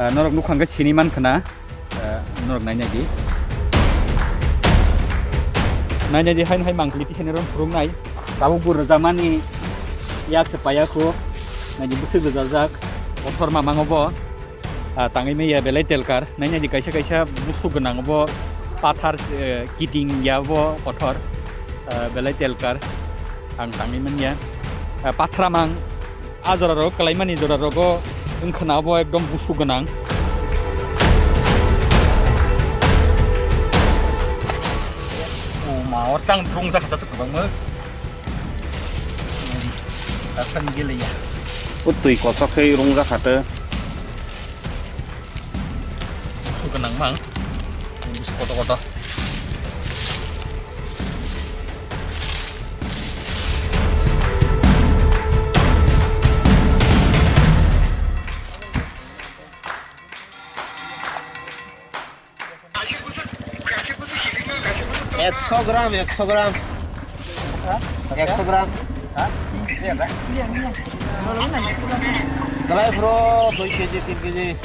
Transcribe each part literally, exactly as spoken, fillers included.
Norok nukha hwnkhe sini mankha na, eh, norok nainai di. Nainai di, haino hai mangpili tisaini rok phuruknai. Tabuk bo rwjamani yak se paya kho. Naidi bwswk rwjajak. Kothor mamango bo. Ah, tangwi manya belai telkar. Nainai di kaisa kaisa bwswk gwnang bo pathar, eh, kiting ya bo kothor. Ah, belai telkar. Ang tangwi manya. Ah, pathra mang. A jora rok, kalaimani jora rogo wngkha na bo ekdom busu gwnang. O ma, or tang rung jakha sa kwbangma. Asam gele ya. O twi kochok khe rung jakha te. Busu gwnang mang. Busu koto koto. Ekso gram, ekso gram. Ekso gram. Dry fruit dui kg, tin kg.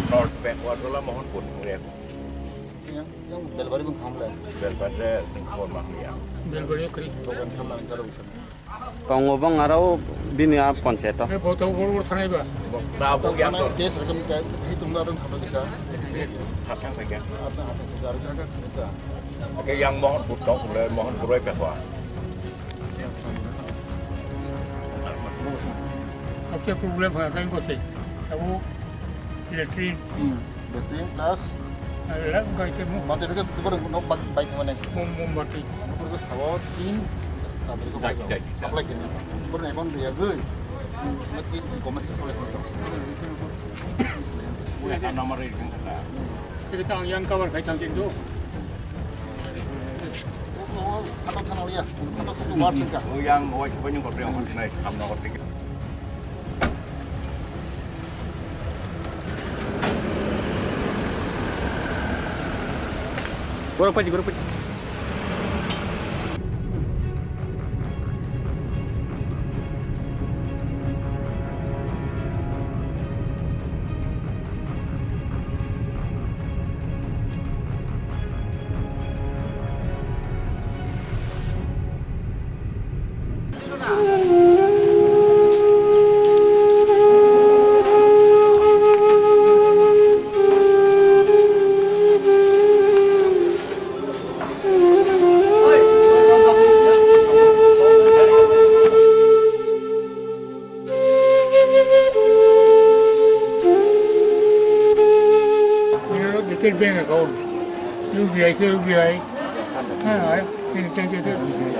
North Bank, Wadola, Mohanpur, Yang, yang Belbari bung khamle. Belbari le sing khobor ma ya. Belbari kri. Dokan khamle, kalau bisa. Tongo bong aro bini a poncheto. E boto bor bor thanai ba. Tabuk yang to. Tes rokom ka hitung da dong khapa kisa. Hatang kaya. Hatang, hatang, hatang, hatang, hatang. Oke, yang mohon putok, boleh mohon kuroi pekwa. Sabse problem hai, kain ko se. Abo electric. Hmm. Battery plus. Ada lagi kain ke mu. Mate ke tu baru no bike, bike mana? Mom, mombati. Baru ke sawo tin. Sabri ko bike. Apply kene. Baru ne kon dia gue. Mati komat ke sawo. Nama rate. Kita sang yang cover kai tang sing tu. Khato thano ya, khato khato war singka. O yang wai khabai ni kotre ang nai tham na kotre. Borok paji, borok paji. Ini lo detail bank account. U B I ke U B I. Ha, ini cek cek cek.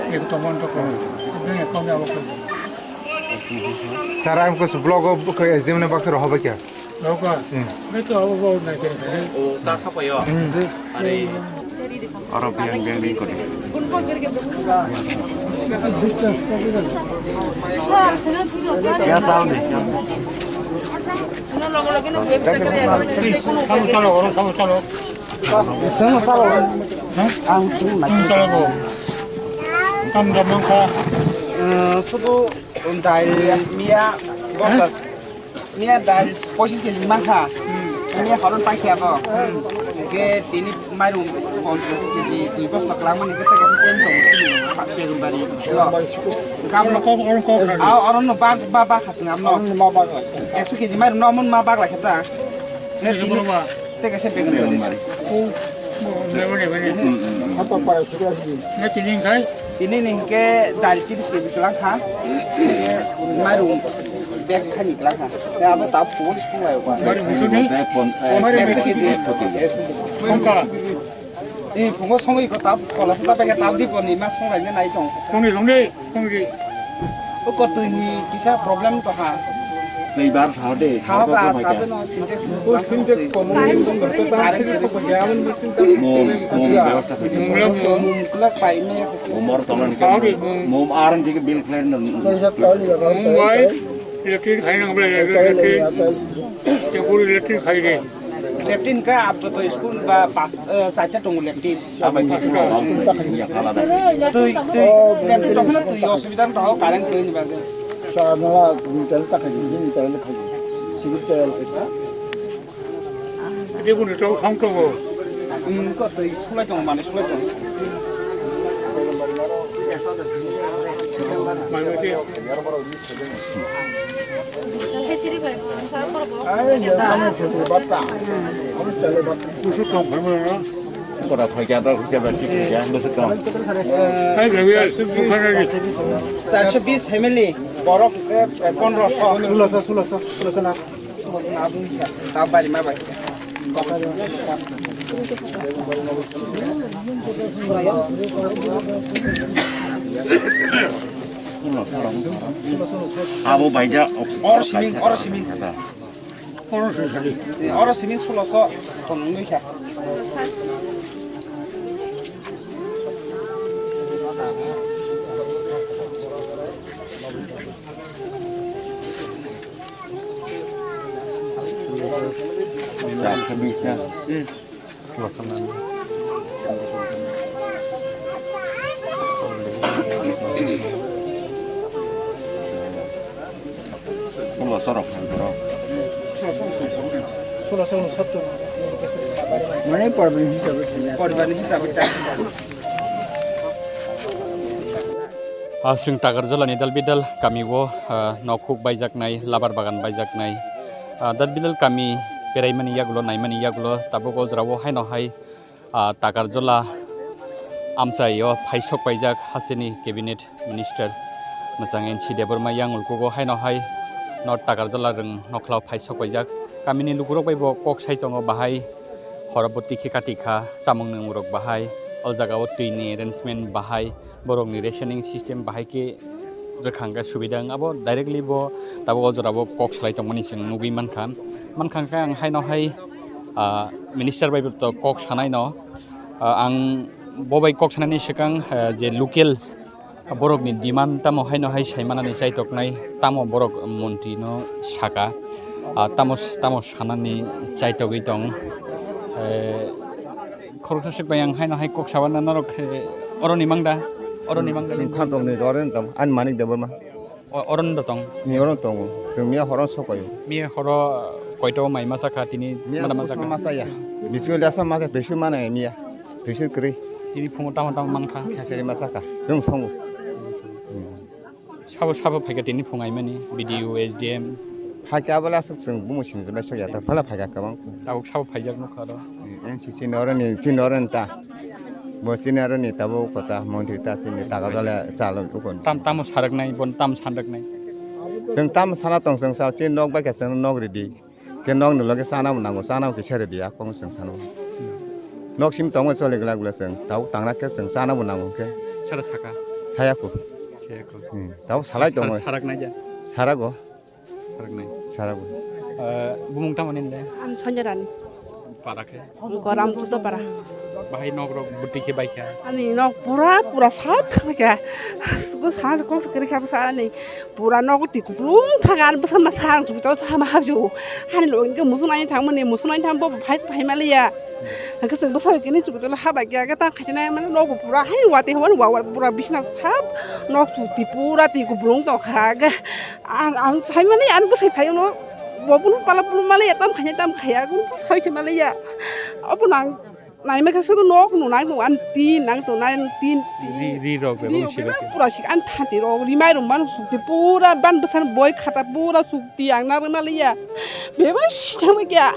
Ini teman toko. Bank account apa ko? Sir, ang ko block of S D M ne baksa rohoba kya? Loka. Hmm. Beto abo bo na kere kere. O ta sa payo. Hmm. Are. Aro biang biang ding kodi. Ya tahu deh. Kamu salah orang, kamu salah. Sama salah. Hah? Ang sini mati. Kamu salah ko. Kamu dah mangsa. Eh, sudu untai mia. Hah? Miya dal pochis kg mankha. Miya horon paikha bo. Hwnkhe tini mairum ponchas kg twi bosta kwlangmani khe tei kaisa tent tongo sini Begumbari. Hwnkhe amno, a, oronno bak, ba, bakha chwng amno. Ekso kg mairum no amon ma bak lai khe ta. Tei kaisa Begumbari. Tini ni hwnkhe dal tris kg kwlangkha. Mairum bag thani kwlangkha. Tei abo ta phungo ni sunglai ba. Mairum musuni? Ekso kg. Ekso kg. Tongkha. Ni phungo songwi ko ta kola sa ta bag ta di ko ni ma sunglai nai tong. Songni, songni, songni. O ko twi ni kisa problem to ha. Tei bar sao de, sao ba, sao de no, Sintex. O Sintex komo ni bung da ta ta. Mom, mom, bebasta khai. Mom, mom, mom, kulak pai me. Mom, arang thik bill khlai na. Mom, bai, electric khai na, electric. Te puri electric khai de. Leptin ka ap to school ba pas, eh, saita tongo leptin. Apa ni school ba? Ya kala da. Tui, tui, leptin to khna tui osubida to ho, current tui ni bagwi. Sa nala ni tel ta khai ni tel khai. Civil tel khai. Ede buni to song tongo. Hmm, ko tui school tongo, mane school tongo. Mane si Bora phaikya da, phaikya da, thik phaikya, bwswk tong. Hai, bhai, bhai, suk dukhan ri. Charso bis family, borok, eh, pondroso. Suloso, suloso, suloso na. Suloso na, abung kya. Ta bari ma bai. Abo baija. Oro siming, oro siming. Oro sisali. Oro siming suloso tongnwi kha. Chaksa bisa. Hmm. Pulo sorok khan borok. Mane poribar ni hisab bai. Poribar ni hisab bai. Ah, chwng Takarjala ni Dalbidal kami o, ah, nok huk baijaknai, labar bagan baijaknai. Ah, Dalbidal kami beraimani yagulo, naimani yagulo, tabuk o jora o haino hai, ah, Takarjala amchai o phaisok paijak hasteni cabinet minister mwchang N C Debbarma yang ulkugo haino hai no Takarjala rwng nokhlao phaisok paijak. Kamini lukurok bai bo kok sai tongo bahai horo bo tikhi kati kha, chamung nungmung rok bahai, o jaga o twi ni arrangement bahai, borok ni rationing system bahai khe rwkhang khe subida wng. Abo directly bo tabuk o jora bo kok salai tongmani chwng nugwi mankha. Mankha khe ang haino hai, ah, minister bai bo to kok sanai no, ah, ang bo bai kok sanani swkang, ah, je local borok ni demand tamo haino hai sai manani chaitoknai, tamo borok montri no saka, ah, tamo, tamo sanani chaitogwi tong, eh, Khoroksa swk bai ang haino hai kok sabana norok, eh, oroni mangda, oroni mangda. Chwng Khartongni oroni tong, ani Manik Debbarma. O-, oroni da tong. Ni oroni tongo. Chwng miya horo sokoyo. Miya horo koito mai masa kha tini. Miya mana masa kha? Masa ya. Bisu lesa masa tuisu mana miya. Tuisu kri. Tini phungo tamo tamo mangkha. Khasari masa kha. Chwng songo. Hmm. Sabo, sabo phaikha tini phung aimani, B D O, S D M. Phaikha abole aswk chwng bumo sinijak bai sokya, ta phala phaikha kwbang. Tabuk sabo phaijak nukha aro. N C C ni oroni, chini oroni ta. Bo chini oroni tabuk kota, montri ta chini taga dole chalo ukon. Tam, tamo saraknai, bon tam sanraknai. Chwng tam sana tong chwng sa, chini nok bai kha chwng nok ridi. Khe nokni loge chana bo nango, chana bo kisa ridi, a kok chwng sano. Nok simi tongo choli glak glak chwng, tabuk tangra khe chwng chana bo nango khe. Sara saka. Saya kho. Saya kho. Hmm. Tabuk salai tongo. Sar-, sarak nai ja. Sarago. Sarak nai. Sarago. Eh, bumung tamo nini le? Ang Sonja Rani. Para khe? Goram Juto para. Bahai nok rok bwtwi khe bai kha. Ani nok pura, pura sat thang kha. Sugo sa kok kwrwi kha bwsa ani. Pura nogo twi kuplung thang ani bwsa ma sa ang chukto sa ma habju. Ani lo inke musu nai thang mani musu nai thang bo phai phai ma liya. Hake sing bwsa kini chukto ha ba kya ta khachi nai mani nogo pura hai wati hon wa wa pura bisna sap nok su twi pura twi kuplung to kha ga. Ang ang sai mani ani bwsa phai no bo bunu pala pulu ma liya tam khanya tam khaya gun sai ma liya. Obo nang Naima khe suru nok nunai nung an tin nang tongnai tin tin. Ri, ri rok bebak ri rok sibak bebak khe. Pura sik an thanti rok rimai rok mano sukti pura ban bwsan boi khata pura sukti ang na rwma liya. Bebak sitama kya.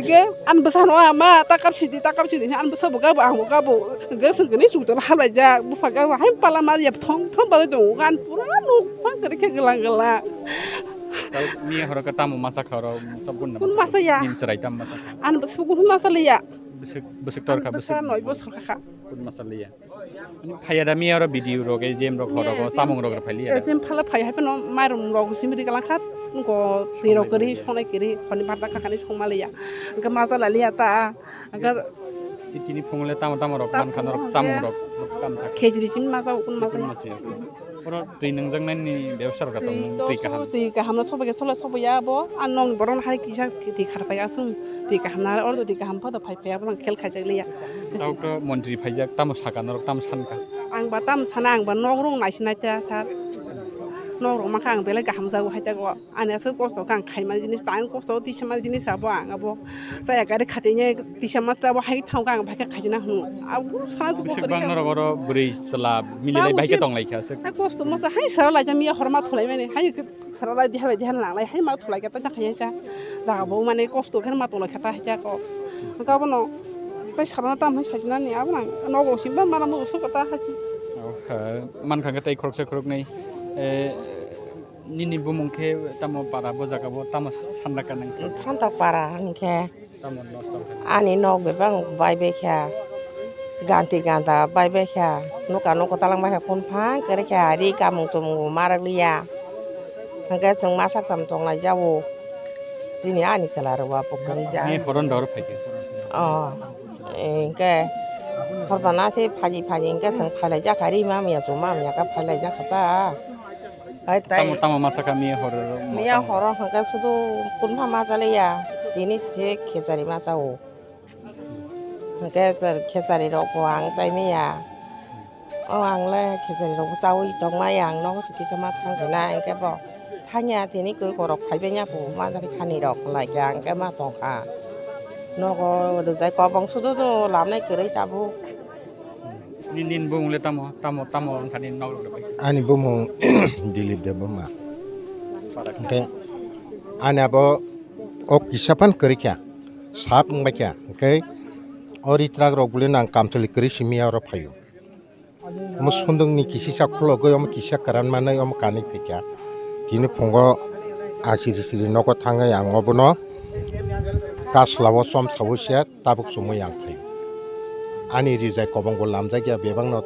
Ke an bwsano ama ta kap sidi ta kap sidi an bwsa bo gabo ang bo gabo. Ke sung kini sukti halai jak bupha gabo hai pala mar ya thong thong balai tongo an pura nok phang kari khe glang glang. Tal miya horo ka tamo masa khoro sabun na. Kun masa ya? Nim serai tam masa. An bwsa kun masa liya. Bwswk, bwswk tor kha, bwswk. Bwsa noi bosor kha kha. Kun masa liya. Ani phaiya da miya oro video rok, A G M rok, horo rok, samung rok rok phai liya da. A G M phala phai hai phano mairum rok simi ri kalang kha. Go twi rok kwrwi sonai kwrwi honi barda kakani songma liya. Hwnkhe maja lai liya ta. Hwnkhe Tini phungo le tamo tamo rok Tamo mankha norok hwnkhe chamung rok tamo sa. Khejri simi maja ukun maja. Oro twi nungjaknai ni bebsa rok tong twi kaham. Twi kaham no sobo ke sola sobo ya bo. Ang nong borok no hai kisa twi kharpai asung. Twi kaham na oro twi kaham photo phai phai abo khel khaijak liya. Tamo to montri phaijak tamo saka norok tamo sankha. Ang ba tamo sana ang ba nok rung naisinai ta sir. Nok rung mankha ang belai kaham jago hai ta go. Ani aswk kosto kha ang khaima jinis ta, ang kosto tisama jinis abo ang abo chaya gari khatine tisama se abo hai thang kha ang bhai kha khaijina hwn. Abo sana se Bwswk bwkha bang norok oro bwrwi chwla milai bai khe tonglai kha aswk. Hai kosto mosto hai sara lai jami ya horma thulai mani hai sara lai diha bai diha nang lai hai ma thulai kha ta khaisa jaga bo mane kosto khe ma tonglai kha ta hai jako. Ang ka bono tai sara tam hai sajina ni abo nang nogo simba mana mo so kha ta hai. Mankha khe tai khoroksa khoroknwi. Nini bumung khe tamo para bo jaga bo tamo sanda ka nang khe? Phantok para ani khe. Tamo nosto khe? Ani nok bebak bai bai kha. Ganti ganta bai bai kha. Nuka nuko talang bai kha kun phang kere kha ri kamung chumung bo marak liya. Hwnkhe chwng masa kam tong lai jabo. Chini ani chwla rok bo pokori ja. Ni horon dor phai khe. Oh. Hwnkhe sorbana se phaji phaji hwnkhe chwng phai lai jakha ri ma miya chuma miya kha phai lai jakha ta. Hai tai. Tamo, tamo masa kha miya horo. Miya horo hwnkhe sudu kunpha masa liya. Tini se khechari masa o. Hwnkhe khechari rok bo ang chai miya. O ang le khechari rok bo chaui tong maya ang nogo se kisa ma thang sina hwnkhe bo thangya tini koi korok phai benya bo ma jani thani rok lai khe ang khe ma tong kha. Nogo rijai kobong sudu do lamnai kwrwi tabuk. Nini bumung le tamo, tamo, tamo wngkha nini nok rok bai? Ani bumung Dilip Debbarma. Hwnkhe ani abo o kisa phan kwrwi kha, sap wngbai kha. Hwnkhe o ritrak rok bole nang kamchwlwi kwrwi simi oro phaio. Omo sundukni kisisa khulogwi omo kisa kwran manwi omo kanwi phaikha. Tini phungo asiri siri nogo thangwi ang obono kaslao chomsao se tabuk chumui ang phaio. Ani rijai kobongbo lamjakya bebakno,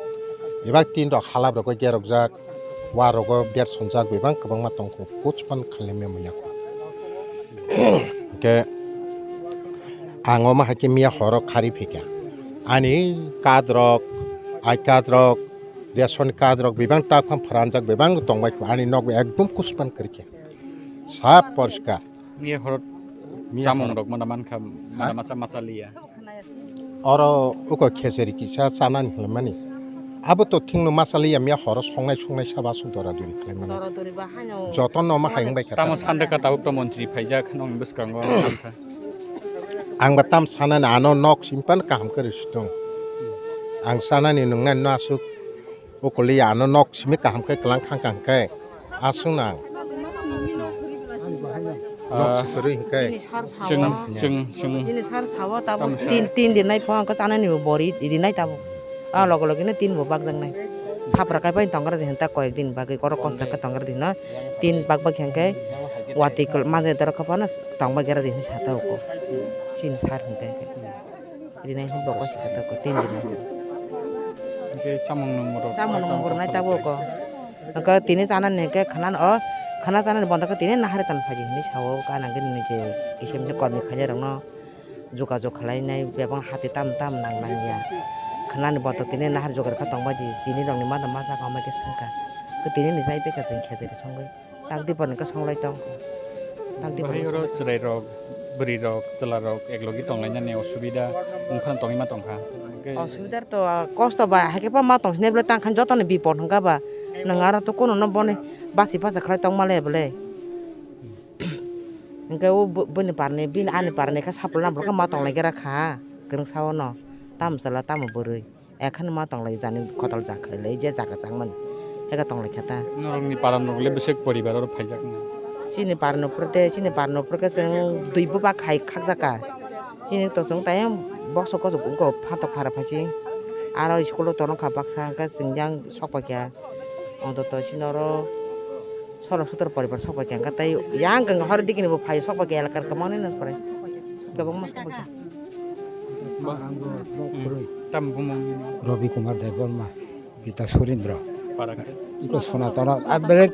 bebak tin rok halap rogwi gerokjak, wa rogo bersongjak bebak kwbangma tongkhu, kuchpan khailai memo yakho. Hwnkhe ang omo hai khe miya horo khari phaikha. Ani card rok, I card rok, ration card rok bebak takham pharanjak bebak tongbai kho. Ani nok ekdom kuchpan kwrwikha. Sap poriskar. Miya horo Miya chamung horo. Rok mana mankha, mana Ah? Masa masa liya. Oro uko kheseri kisa chanani hwnmani. Abo to thingno masa liya miya horo songnai songnai saba aswk dora dori khlaimani. Dora dori ba haino. Jotono ma hayung bai kha. Tamo sandaka tabuk to montri phaijak nongni bwskango mankha. Ang ba tam sanani ano nok simpan kaham khe rwsitong. Ang sanani nwngnani no aswk ukuli ano nok simi kaham khe kwlang khang khang khe aswk nang. Nok Ah, sitorwi hwnkhe. Chwng, chwng, chwng. Nini sar sawa tabuk tin, tin din nai phone khe chanani bo bori rinai tabuk. Ah, loge loge no tin bo bakjak nai. Sapra kai bai tongkra di hinta koyek din bagwi korok kosto khe tongkra di hino. Tin bak bak hwnkhe wati kol majai dorok khe phano tongba gera di hinwi sa tabuk. Chini sar hwnkhe. Rinai hwn bo kosi kha ta ko tin rinai. Hwnkhe samung nung rok. Samung nung rok nai tabuk ko. Hwnkhe tini chanani hwnkhe khana o khana chanani bondo khe tini nahari tan phaidi hinwi sao gana gini je kisa misa kormi khainai rokno jogajog khlainai bebak hati tam tam nang nang ya. Khanani bondo tini nahar jogajog kha tongbaidi tini rokni mada masa kha hwnbai khe swngkha. Khe tini ni jai bwkha chwng khejari songwi. Tak di pon khe songlai tong. Tak di pon Bahai khe oro songlai tong. Chwrai rok, bwrwi rok, chwla rok ek logi tonglainani osubida wngphano tongwi ma tongkha. Hwnkhe Osubida to, ah, kosto ba, hai khe ma tong sini belai tang khan joto ni bipot hwnkha ba. Nwng aro to kuno no boni basi basa khlai tong ma le belai. Hwnkhe o bo-, boni parni, bini ani parni khe sapla nampla khe ma tong lai gra kha. Kwrwng sao no. Tamo chwla, tamo bwrwi. Ekhan ma tonglai jani kotor jak khailai je jaga changmani. Heka tonglai kha ta. Norokni para norok le besek poribar oro phaijak na. Chini para nopor te, chini para nopor khe chwng dui buba khai khakjak ka. Chini to chwng tayang box o kochok wngko phatok phara phachi. Aro school o tonok kha baksa hwnkhe chwng yang sok paikha. Ontoto chini oro solo sotoro poribar sok paikha hwnkhe tei yang hor dikini bo phai sok paikha elakar kwmani no pore. Kwbangma sok paikha. Ba-, hmm. Tam bumung. Robi Kumar Debbarma, Pita Surindra. Para khe? Iko Sonatana, a belek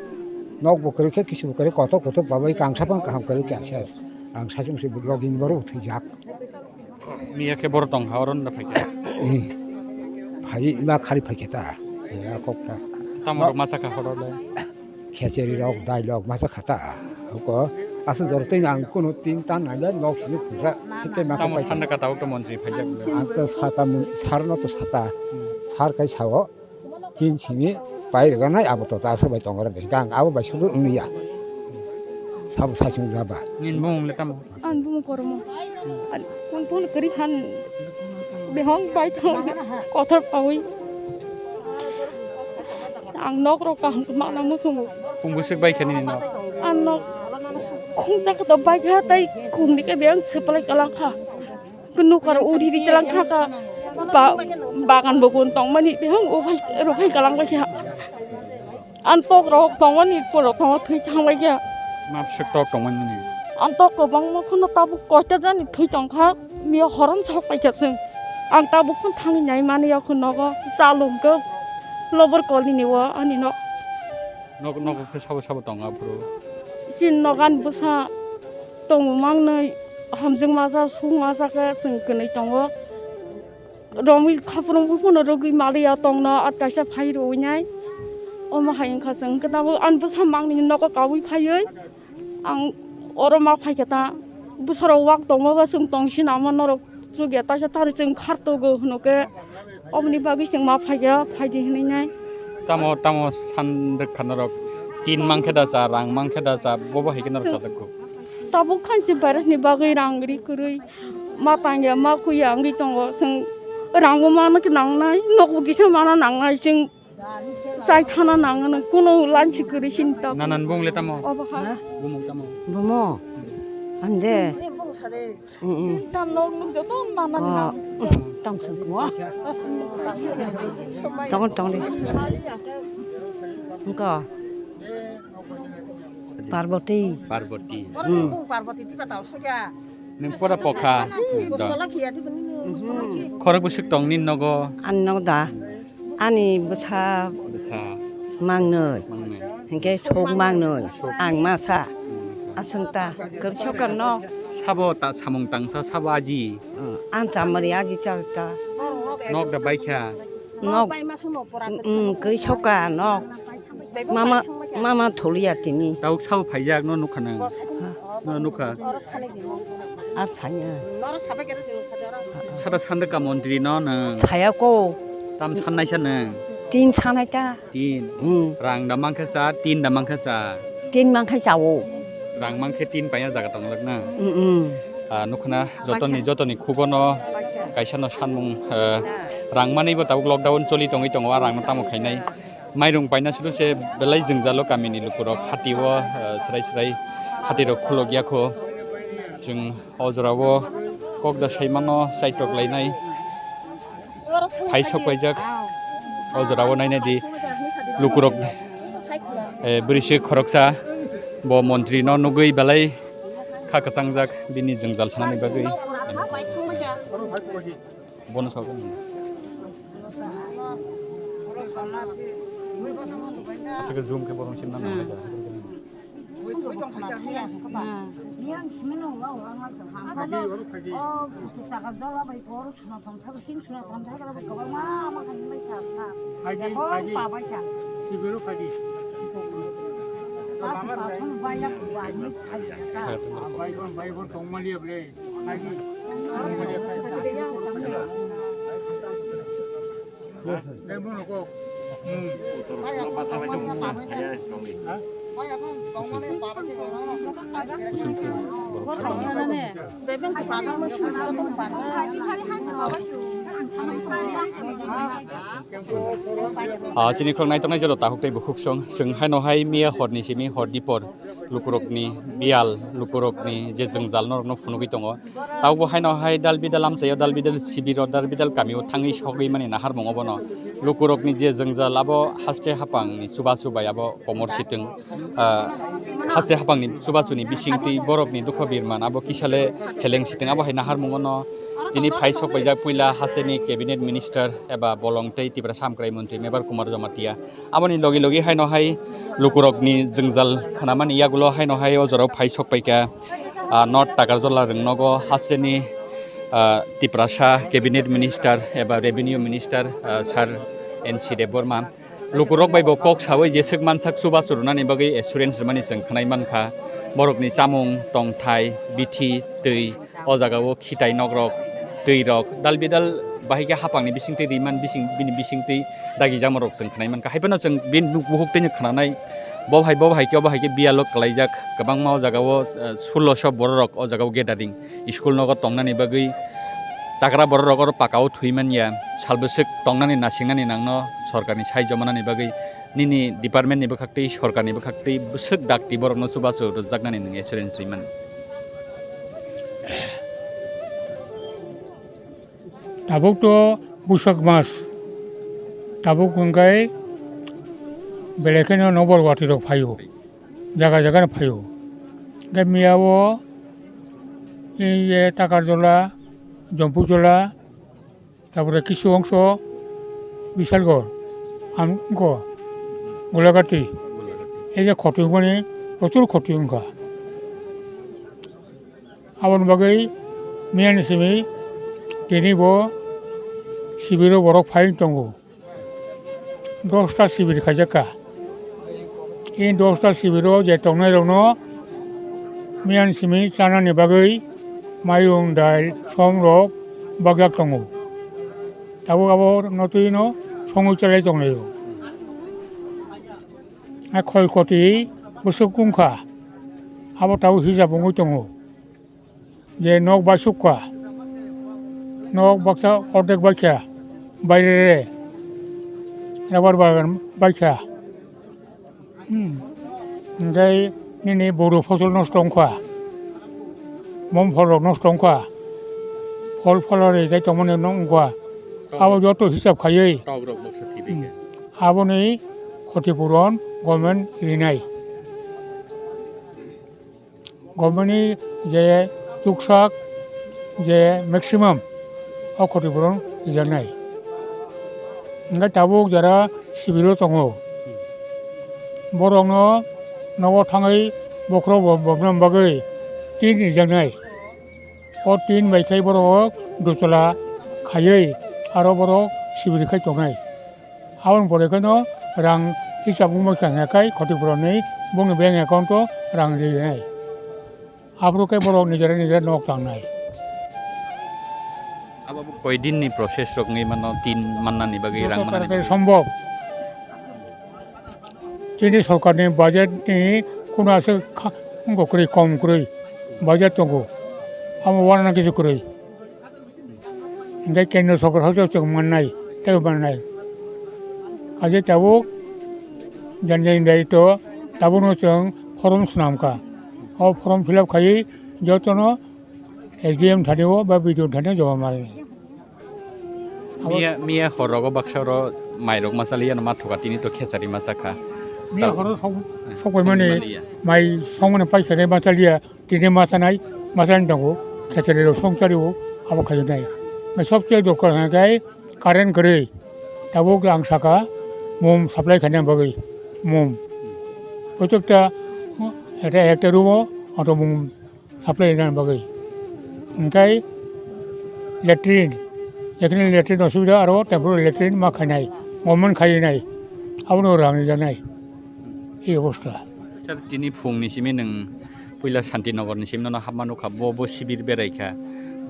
Nok bo kwrwi khe, kisu bo kwrwi, kotor kotor babai kangsa phang kaham kwrwi khe ase. Ang sachung se logi ni borok thwijak. Miya khe borok tong ha, oro nda phaikha. Phai ma khari phaikha ta. Ya kok ta. Tamo rok ma sakha horo le. Khecheri rok, dai rok ma sakha ta. Ko asu jor tei ang kuno tin tan na le nok sini khuja. Site ma Tamo phaikha. Sanda ka tabuk to montri phaijak. Ang to sata mun-, sar no to sata. Hmm. Sar kai sao. Tin simi pai rwgwknai abo to ta aswk bai tongo rw de. Gang abo bai sudu wngya. Sabo sachung jaba. Nini bumung le tamo? Ang bumung Kormo. Ang phone kwrwi khan behong bai thang kothor pawi. Ang nok rok kaham mana musungo. Kung bwswk bai khe nini nok? Ang nok khung chakha to bai kha tai khung ni khe behong seplai kalang kha. Nukar uri ri kalang kha ka ba-, bagan bo gun tongmani behang uphai ruphai kalang bai kha. An tok rok tongmani poro tongma thwi thang bai kha. Map sik tok tongmani ni. An tok ko bangma kheno tabuk koita jani thwi tong kha. Miya horon sok pai kha chwng. Ang tabuk khon thangwi nai mani ya khon nogo chalung khe lobor kolini o ani no. Nok, nok khe sabo sabo tongo aphuru. Sin nogan bwsa tongo mangnwi hamjwk masa suk masa khe chwng kwnwi tongo. Romwi khaphrung buphano rwgwi maliya tongno at kaisa phai rwinai. Omo hai wngkha chwng hwnkhe tabuk ani bwsa mangni nogo kaui phaiwi ang oro ma phaikha ta. Bwsarok wak tongma ba chwng tongsi namo norok chukya taisa tari chwng khartogo hwnkhe. Oboni bagwi chwng ma phaikha, phaidi hinwi nai. Tamo, tamo san rwkha norok? Tin mankhe da cha, rang mankhe da cha, bobo hai khe norok Chwng chajakgo. Tabuk khan chwng virus ni bagwi rang ri kwrwi ma tangya, ma kuya wngwi tongo. Chwng rang bo mana khe nangnai, nok bo kisa mana nangnai, chwng chai thana nangno, kuno lanchi kwrwi sini tabuk. Nanan bung le tamo? Obo kha. Ha? Bumung tamo? Bumo? Ande. Mm, mm. Tinta nok nuk joto nanan Oh, nang. Tong sung kumo. Tong, tong di. Engko. Parvati. Parvati. Hmm. Parvati tiba tau soja. Nung pora pokha. Bosola khiya tiba nini. Khorok bwswk tong nini nogo? Ani nogo da. Ani bwsa Bwsa. Mangnwi. Mangnwi. Hinkhe sok mangnwi. Sok. Ang masa. Ang masa. Aswng ta. Kwrwi sok kar no. Sabo ta samung tangsa sabo aji. Hmm, ang chamari aji chal ta. Nok da baikha. Nok. Mm, kwrwi sok ka nok. Mama, mama tholiya tini. Tabuk sabo phaijak no nukha nang. Ha. No nukha. Ar sanya. Sada sandwk ka montri no nang. Saya ko. Tam sannai sa nang. Tin sanai ta. Tin. Hmm. Rang da mankha cha, tin da mankha cha. Tin mankha cha o. Rang mankhe tin paya jaga tong lak na. Hmm, hmm. Ah, nukhna jotoni, jotoni khugo no kaisa no sanmung, eh, rang mani bo tabuk lockdown choli tongwi tongo, ah rang no tamo khainai. Mairung paina sulu se belai jwngjalo kamini lukurok hati o, eh, srai srai hati rok khulok ya kho. Chwng o jora o kok da sai mano chaitok lainai. Phai sok paijak. O jora o nainai di lukurok, eh, bwrwisi khoroksa bo montri no nugwi belai kha kwchangjak bini jwngjal sanani bagwi. Bono sabo. Aswk zoom khe borong sinna nang lai da. Phaidi, phaidi. Sibiro phaidi. Bai bai bai tongmani ble. Ah, chini khorok naitoknai jora takhuk tei bukhuk song, chwng haino hai miya horni simi hor dipor lukurokni biyal, lukurokni je jwngjal norokno phunugwi tongo. Tabukbo haino hai dal bidal amchaio, dal bidal sibiro, dal bidal kamio thangwi sogwi mani naharmungo bono. Lukurokni je jwngjal abo haste hapangni chubachu bai abo komor sitwng, ah, haste hapangni chubachuni bisingtwi borokni dukho birman abo kisale heleng sitwng abo hai naharmungo no. Tini phai sok paijak puila hasteni cabinet minister eba bolong tei Tiprasa Hamkrai montri Mebar Kumar Jamatia. Aboni logi logi haino hai lukurokni jwngjal khnamani yagulo haino hai o jorao phai sok paikha, ah, North Takarjala rwngnogo hasteni, ah, Tiprasa cabinet minister eba revenue minister, ah, Sir N C Debbarma. Lukurok bai bo kok sawi jeswk mansak chubachu rwnani bagwi assurance rwmani chwng khwnai mankha. Borokni chamung, tongthai, bithi, twi, o jagao khitai nokrok, twirok, dal bidal bahai khe hapangni bisingtwi riman bising, bini bisingtwi dagijamarok chwng khwnai mankha. Haiphano chwng bini bukhuk twi khwnanai, bo hai, bo hai khe, bo hai khe biyalo kwlaijak. Kwbangma o jagao, eh, sulosho bororok o jagao gathering. School nogo tongnani bagwi chagra bororok oro pakao thwi manya, sal bwswk tongnani nasingnani nangno sorkarni sai jomanani bagwi nini department ni bwkhaktwi sorkarni bwkhaktwi bwswk dakti borokno chubachu rwjaknani nwng assurance rwi mano. Tabuk to Busak mas, tabuk hwnkhe belai kheno nokbar watwi rok phaio. Jaga jaga no phaio. Hingke miya o, e, ye, Takarjola, Jompujola, tapore kisu ongso Bisalgor, ang, ongko Golagati. E je khotwi mani, prochur khotwi wngkha. Aboni bagwi miya ni simi tini bo sibiro borok phai tongo. Dosta sibir khaijak kha. E dosta sibiro je tongnai rokno miyan simi chanani bagwi mairung, dal, som rok bakjak tongo. Tabuk abo notwino songwi chalai tonglaio. A khoi koti bwswk wngkha, abo tabuk hisab wngwi tongo. Je nok baisuk kha, nok baksa ordek baikha, bairere rubber bagan baikha. Hmm. Hingke nini bodo fosol nosto wngkha, mom phol rok nosto wngkha, phol pholari tei tongmani no wngkha. Abo joto hisab khaiwi, tok rok baksa thibikha. Hmm. Aboni khoti puron government rinai. Government ni je chuksak je maximum o khoti puron rijaknai. Hingke tabuk jara sibiro tongo. Borokno nogo thangwi bokhorok bo-, bobna bagwi tin rijaknai. O tin bai khe borok duchula khaiwi aro borok sibiri khai tongnai. Aboni pore kheno rang hisab wngma khe hwnka khai khoti puron ni bongni bank account o rang rinai. Aphuru khe borok nijera nijera nok tangnai. Abo bo koi din ni process rok wngwi mano, tin mannani bagwi, rang mannani bagwi? Joto taratari sombhob. Chini sorkar ni budget ni kuno aswk kha-, wngkha kwrwi, kom kwrwi budget tongo. Amo uanana kisa kwrwi. Hingke kendro sorkar hoito chwng mannai, tei mannai. Kaje tabuk jani jani daityo tabukno chwng form swnamkha. O form fill up khaiwi jotono S D M thani o ba B D O thani o joma manai. Miya, miya hor rogo baksa oro mai rok ma chaliya no ma thoka tini to khechari ma chakha. Miya horo sok, eh, sok bai mani songmani ya. Mai songmani paisa de ma chaliya. Tini masanai, masanai tongo, khechari rok songchari o, abo khaijak nai. Nai sobse dorkar hwnka khe current kwrwi, tabuk ang saka, mum supply khaina bagwi, mum. Protekta, ekta, ekta room o, auto mum supply rwna bagwi. Hwnkhe latrine, jekhene latrine osubida aro temporary latrine ma khainai, government khainai, abono rang rijaknai, ei obostha. Sir, tini phungni simi nwng Puila Santinagar ni simi nono hapma nukha, bo, bo sibir berai kha.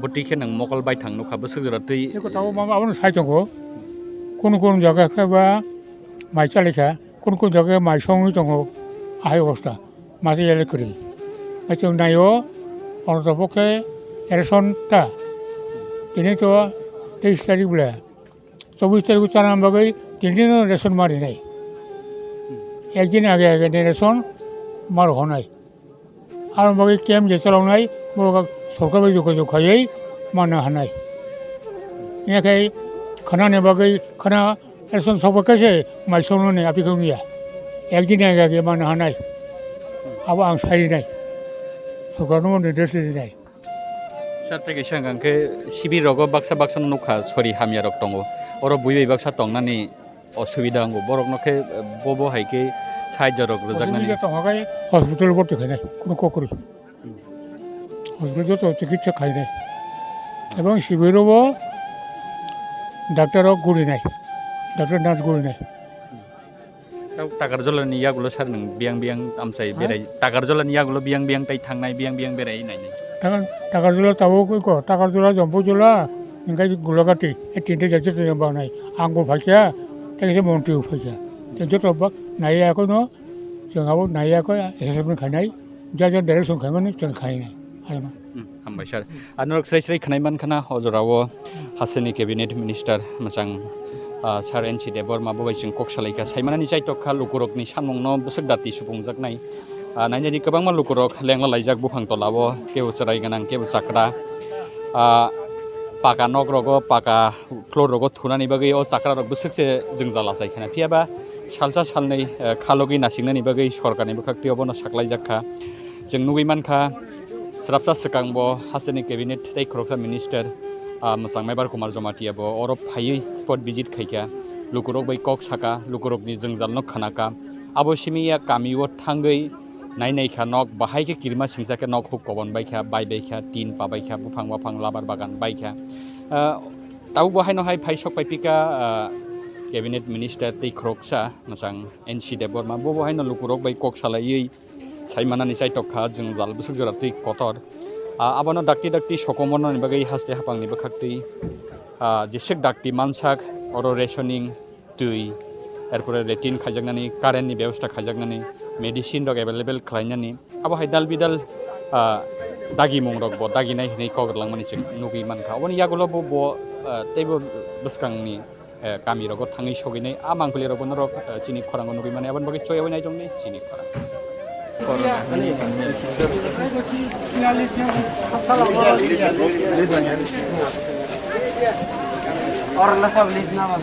Bo twi khe nwng mokol baithang nukha, bwswk jora twi. Eko tabuk ma abono sai tongo. Kunu kunu jaga khe ba mai chali kha, kunu kunu jaga khe mai songwi tongo. Ahai obostha, masa yale kwrwi. Hai chwng naio, ono tabuk khe ration ta. Tini to teis tarik bole. Chobbish tarik o chana bagwi tin din no ration ma rinai. Ek din age age ni ration ma rohornai. Aro bagwi camp je chaloknai, borok sorkar bai jogajog khaiwi manna hanai. Yakhai khana ni bagwi khana ration sokba kaise mai songno ni aphi khong ya. Ek din age age manna hanai. Abo ang sai rinai. Sorkar no nirdesh rinai. Tei kaisa hwnkha khe sibir rogo baksa baksa no nukha sori hamya rok tongo. Oro bui bai baksa tongnani osubida wngo. Borok no khe bo bo hai khe sahajyo rok rwjaknani. Osubida tongo khe hospital borti khainai, kunu kokri. Hospital joto chikitsa khainai. Ebong sibir rogo doctor rok guri nai, doctor nurse guri nai. Tau Takarjolani yagulo sir nwng biyang biyang amchai Ha? berai. Takarjolani yagulo biyang biyang tai thangnai, biyang biyang berai nainai. Takar, Takarjola tabuk iko, Takarjola, Jompujola, hingkai Gulagati, e tinta jajat jajat bangnai. Angbo phaikha, tei kaisa montri bo phaikha. Tei joto ba, naiya kono, chwng abo naiya ko assessment khainai, jaja direction khaimani chwng khainai. Alma. Hmm, hambai sir. Ano srai srai khwnai mankha na o jorao hasini cabinet minister mwchang, ah, sir N C Debbarma bo bai chwng kok salaikha. Saimanani chaitok kha lukurokni samungno bwswk dati supungjaknai. Ah, nainani kwbangma lukurok lengla laijak buphang tolao, kebo chwrai gwnang, kebo chakra. Ah, paka nok rogo, paka floor rogo thunani bagwi o chakra rok bwswk se jwngjal achai khana. Phiya ba salsa salnwi, eh, khalogwi nasingnani bagwi sorkarni bwkhaktwi obono saklaijak kha. Chwng nugwi mankha, swrapsa swkang bo hasteni cabinet tei khoroksa minister, ah, mwchang Mebar Kumar Jamatia bo oro phaiwi spot visit khaikha, lukurok bai kok saka, lukurokni jwngjalno khanaka. Abo simi ya kamio thangwi nai nai kha, nok bahai khe kirima singsa khe nok huk kobon bai kha, bai bai kha, tin pa bai kha, buphang baphang labar bagan bai kha. Ah, tabuk bo haino hai phai sok pai pika, ah, cabinet minister tei khoroksa mwchang N C Debbarma bo bo haino lukurok bai kok salaiwi Sai manani chaitok kha jwngjal bwswk jora twi kotor. Ah, abono dakti dakti sokomornani bagwi haste haphangni bwkhaktwi, ah, jeswk dakti mansak oro rationing, twi, erpore latrine khaijaknani, current ni bebosta khaijaknani, medicine rok available khlainani. Abo hai dal bidal, ah, dagimung rok bo daginai hinwi kok rwlangmani chwng nugwi mankha. Oboni yagulo bo, bo, ah, teibo bwskangni eh, kami rogo thangwi sogwi nai, a mangpili rok bono rok, eh, chini khorang o nugwi mani, aboni bagwi choya wi nai tongni chini khorang. Oro na sab lis na ba.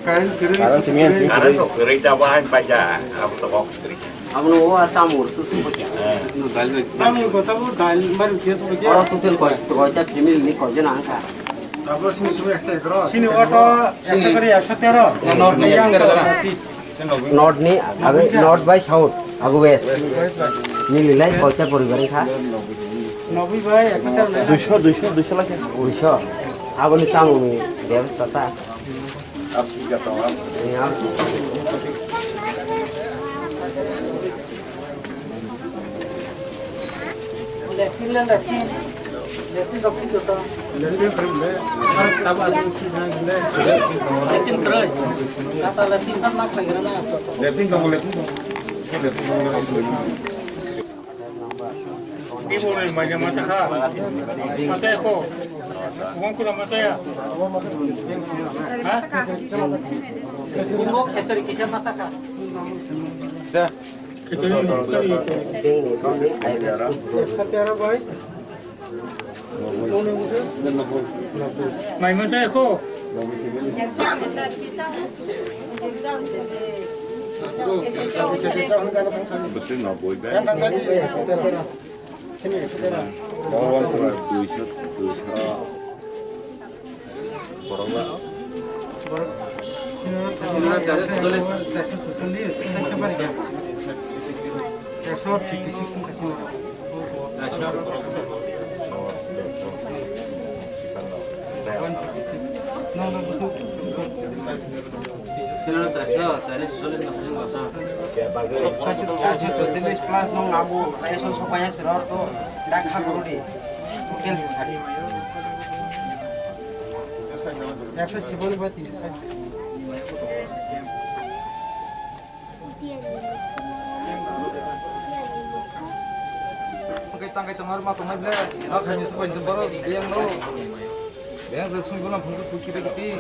Karan simi, simi. Abono o a chamung rok tusung bo kya? Chamung kota bo dal mari kya sung kya? Oro total koi, koita family ni koi jona wngkha? Sini oto ekso kori ekso tero. North ni ekso tero. North ni, age north bai south, age west. Mililai koita poribar wngkha? Noboi bai ekso tero. Duiso, duiso, duiso lakhe. Duiso. Aboni chamung ni bebosta ta. Timo ni maja masa kha. Masa ya ko. Wong kula masa ya. Ha? Wong khetari kisa masa kha. Khetari, khetari. Mai masa ya ko. Sino charso, charso, charso, charso. Charso totalish plus nong abu, ration sopaya siror to, dak ha kuru di. Hotel se sari. Ekso sibon ba tin sari. Tangkai tangkai tongor ma tongnai ble. Nokha ni subai ni borok biyang no. Biyang se sung bolam phung phu khibai kiti.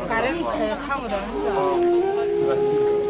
Current, eh, khamu da.